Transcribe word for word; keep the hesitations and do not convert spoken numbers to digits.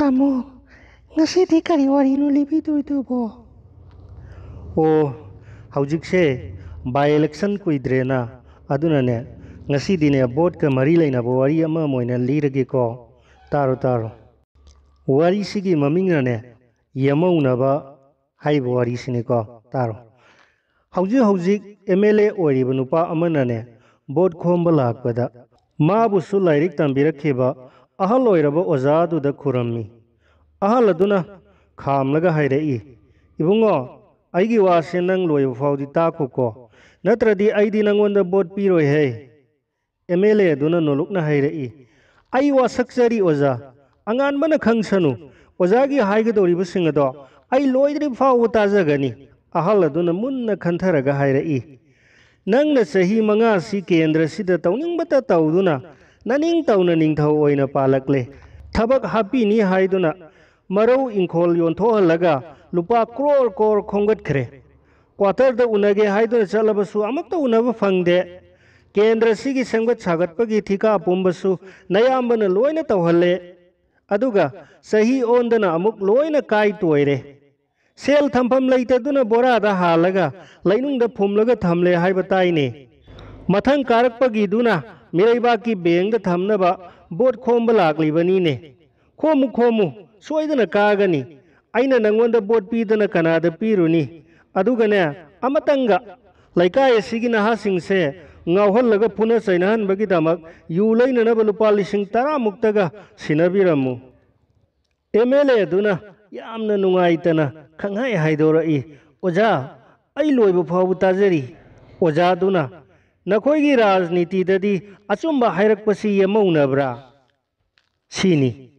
ꯇꯥꯃꯣ, ꯉꯁꯤꯗꯤ ꯀꯔꯤ ꯋꯥꯔꯤꯅꯣ ꯂꯤꯕꯤꯗꯣꯏꯗꯨꯕꯣ? ꯑꯣ, ꯍꯧꯖꯤꯛꯁꯦ by election ꯀꯨꯏꯗ꯭ꯔꯦꯅ, ꯑꯗꯨꯅꯅꯦ, ꯉꯁꯤꯗꯤꯅꯦ vote ꯀ ꯃꯔꯤ ꯂꯩꯅꯕ ꯋꯥꯔꯤ ꯑꯃ ꯑꯣꯏꯅ ꯂꯤꯔꯒꯦꯀꯣ꯫ ꯇꯥꯔꯣ, ꯇꯥꯔꯣ꯫ ꯋꯥꯔꯤꯁꯤꯒꯤ ꯃꯃꯤꯡꯅꯅꯦ ꯌꯦꯃꯧꯅꯕ ꯍꯥꯏꯔꯤꯕ ꯋꯥꯔꯤꯁꯤꯅꯤꯀꯣ꯫ ꯇꯥꯔꯣ꯫ ꯍꯧꯖꯤꯛ ꯍꯧꯖꯤꯛ M L A ꯑꯣꯏꯔꯤꯕ ꯅꯨꯄꯥ ꯑꯃꯅꯅꯦ vote ꯈꯣꯝꯕ ꯂꯥꯛꯄꯗ ꯃꯥꯕꯨꯁꯨ ꯂꯥꯏꯔꯤꯛ ꯇꯝꯕꯤꯔꯛꯈꯤꯕ ꯑꯍꯜ ꯑꯣꯏꯔꯕ ꯑꯣꯖꯥꯗꯨꯗ ꯈꯨꯔꯝꯃꯤ꯫ ꯑꯍꯜ ꯑꯗꯨꯅ ꯈꯥꯝꯂꯒ ꯍꯥꯏꯔꯛꯏ, "ꯏꯕꯨꯡꯉꯣ, ꯑꯩꯒꯤ ꯋꯥꯁꯦ ꯅꯪ ꯂꯣꯏꯕ ꯐꯥꯎꯗꯤ ꯇꯥꯈꯣꯀꯣ, ꯅꯠꯇ꯭ꯔꯗꯤ ꯑꯩꯗꯤ ꯅꯪꯉꯣꯟꯗ vote ꯄꯤꯔꯣꯏꯍꯦ꯫" M L A ꯑꯗꯨꯅ ꯅꯣꯂꯨꯛꯅ ꯍꯥꯏꯔꯛꯏ, "ꯑꯩ ꯋꯥꯁꯛꯆꯔꯤ ꯑꯣꯖꯥ, ꯑꯉꯥꯟꯕꯅ ꯈꯪꯁꯅꯨ꯫ ꯑꯣꯖꯥꯒꯤ ꯍꯥꯏꯒꯗꯧꯔꯤꯕꯁꯤꯡ ꯑꯗꯣ ꯑꯩ ꯂꯣꯏꯗ꯭ꯔꯤꯕ ꯐꯥꯎꯕ ꯇꯥꯖꯒꯅꯤ꯫" ꯑꯍꯜ ꯑꯗꯨꯅ ꯃꯨꯟꯅ ꯈꯟꯊꯔꯒ ꯍꯥꯏꯔꯛꯏ, "ꯅꯪꯅ ꯆꯍꯤ ꯃꯉꯥꯁꯤ ꯀꯦꯟꯗ꯭ꯔꯁꯤꯗ ꯇꯧꯅꯤꯡꯕꯇ ꯇꯧꯗꯨꯅ ꯅꯅꯤꯡ ꯇꯧꯅ ꯅꯤꯡꯊꯧ ꯑꯣꯏꯅ ꯄꯥꯜꯂꯛꯂꯦ꯫ ꯊꯕꯛ ꯍꯥꯞꯄꯤꯅꯤ ꯍꯥꯏꯗꯨꯅ ꯃꯔꯧ ꯏꯪꯈꯣꯜ ꯌꯣꯟꯊꯣꯛꯍꯜꯂꯒ ꯂꯨꯄꯥ ꯀ꯭ꯔꯣꯔ ꯀ꯭ꯔꯣꯔ ꯈꯣꯝꯒꯠꯈ꯭ꯔꯦ꯫ ꯀ꯭ꯋꯥꯇꯔꯗ ꯎꯅꯒꯦ ꯍꯥꯏꯗꯨꯅ ꯆꯠꯂꯕꯁꯨ ꯑꯃꯨꯛꯇ ꯎꯅꯕ ꯐꯪꯗꯦ꯫ ꯀꯦꯟꯗ꯭ꯔꯁꯤꯒꯤ ꯁꯦꯝꯒꯠ ꯁꯥꯒꯠꯄꯒꯤ ꯊꯤꯀꯥ ꯄꯨꯝꯕꯁꯨ ꯅꯌꯥꯝꯕꯅ ꯂꯣꯏꯅ ꯇꯧꯍꯜꯂꯦ꯫ ꯑꯗꯨꯒ ꯆꯍꯤ ꯑꯣꯟꯗꯅ ꯑꯃꯨꯛ ꯂꯣꯏꯅ ꯀꯥꯏ ꯇꯣꯏꯔꯦ꯫ ꯁꯦꯜ ꯊꯝꯐꯝ ꯂꯩꯇꯗꯨꯅ ꯕꯣꯔꯥꯗ ꯍꯥꯜꯂꯒ ꯂꯩꯅꯨꯡꯗ ꯐꯨꯝꯂꯒ ꯊꯝꯂꯦ ꯍꯥꯏꯕ ꯇꯥꯏꯅꯦ꯫ ꯃꯊꯪ ꯀꯥꯔꯛꯄꯒꯤꯗꯨꯅ ꯃꯤꯔꯩꯕꯥꯛꯀꯤ ꯕꯦꯡꯗ ꯊꯝꯅꯕ ꯚꯣꯠ ꯈꯣꯝꯕ ꯂꯥꯛꯂꯤꯕꯅꯤꯅꯦ꯫ ꯈꯣꯝꯃꯨ, ꯈꯣꯝꯃꯨ, ꯁꯣꯏꯗꯅ ꯀꯥꯒꯅꯤ꯫ ꯑꯩꯅ ꯅꯪꯉꯣꯟꯗ ꯚꯣꯠ ꯄꯤꯗꯅ ꯀꯅꯥꯗ ꯄꯤꯔꯨꯅꯤ? ꯑꯗꯨꯒꯅꯦ, ꯑꯃꯇꯪꯒ ꯂꯩꯀꯥꯏ ꯑꯁꯤꯒꯤ ꯅꯍꯥꯁꯤꯡꯁꯦ ꯉꯥꯎꯍꯜꯂꯒ ꯐꯨꯅ ꯆꯩꯅꯍꯟꯕꯒꯤꯗꯃꯛ ꯌꯨ ꯂꯩꯅꯅꯕ ꯂꯨꯄꯥ ꯂꯤꯁꯤꯡ ꯇꯔꯥꯃꯨꯛꯇꯒ ꯁꯤꯟꯅꯕꯤꯔꯝꯃꯨ꯫" M L A ꯑꯗꯨꯅ ꯌꯥꯝꯅ ꯅꯨꯡꯉꯥꯏꯇꯅ ꯈꯪꯍꯥꯏ ꯍꯥꯏꯗꯣꯔꯛꯏ, "ꯑꯣꯖꯥ, ꯑꯩ ꯂꯣꯏꯕ ꯐꯥꯎꯕ ꯇꯥꯖꯔꯤ꯫" ꯑꯣꯖꯥꯗꯨꯅ, "ꯅꯈꯣꯏꯒꯤ ꯔꯥꯖꯅꯤꯇꯤꯗꯗꯤ ꯑꯆꯨꯝꯕ ꯍꯥꯏꯔꯛꯄꯁꯤ ꯌꯦꯃꯧꯅꯕ꯭ꯔꯥ?" ꯁꯤꯅꯤ꯫